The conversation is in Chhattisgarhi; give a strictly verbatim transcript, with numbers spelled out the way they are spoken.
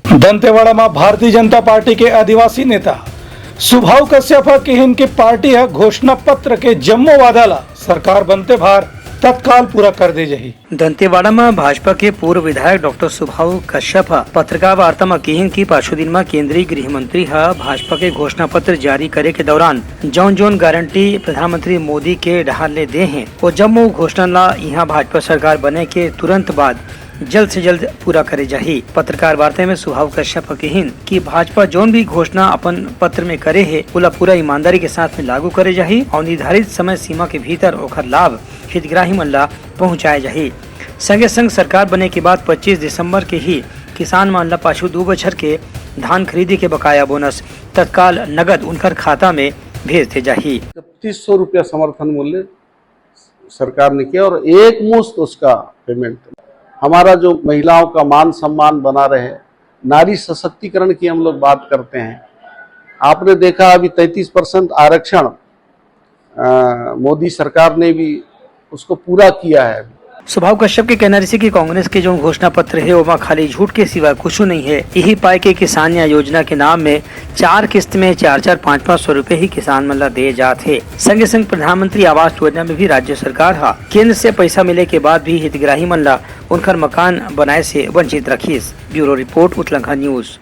दंतेवाड़ा म भारतीय जनता पार्टी के आदिवासी नेता सुभाव कश्यप ह किहिन कि पार्टी ह घोषणा पत्र के जम्मो वादा ला सरकार बनते भार तत्काल पूरा कर दे जाही। दंतेवाड़ा म भाजपा के पूर्व विधायक डॉक्टर सुभाव कश्यप ह पत्रकार वार्ता म किहिन कि पाछू दिन म केंद्रीय गृह मंत्री ह भाजपा के घोषणा पत्र जारी करे के दौरान जौन जौन गारंटी प्रधानमंत्री मोदी के डहार ले दे हे, वो जम्मो घोषणा ला इहां भाजपा सरकार बने के तुरंत बाद जल्द से जल्द पूरा करे जाही। पत्रकार वार्ता में सुभाव कश्यप ह किहिन कि भाजपा जौन भी घोषणा अपन पत्र में करे हे, ओला पूरा ईमानदारी के साथ में लागू करे जाही और निर्धारित समय सीमा के भीतर ओखर लाभ हितग्राही मन ला पहुंचाए जाही। संगे संग सरकार बने के बाद पच्चीस दिसंबर के ही किसान मन ला पाछू दू बछर के धान खरीदी के बकाया बोनस तत्काल नगद उनकर खाता में भेज दे जाही। इकतीस सौ रुपया समर्थन मूल्य सरकार ने किया और एक मुश्त उसका पेमेंट। हमारा जो महिलाओं का मान सम्मान बना रहे, नारी सशक्तिकरण की हम लोग बात करते हैं। आपने देखा अभी तैंतीस परसेंट आरक्षण, अ, मोदी सरकार ने भी उसको पूरा किया है। सुभाव कश्यप के कहना रहिसे कि कांग्रेस के जौन घोषणा पत्र हे, ओमा खाली झूठ के सिवा कुछू नइ हे। इही पाय के किसान न्याय योजना के नाम में चार किस्त में चार चार पाँच पाँच सौ रुपए ही किसान मन ला दे जात हे। संगे संग प्रधानमंत्री आवास योजना में भी राज्य सरकार ह केंद्र से पैसा मिले के बाद भी हितग्राही मन ला उनकर मकान बनाए से वंचित रखिस। Bureau report, Utlangha news.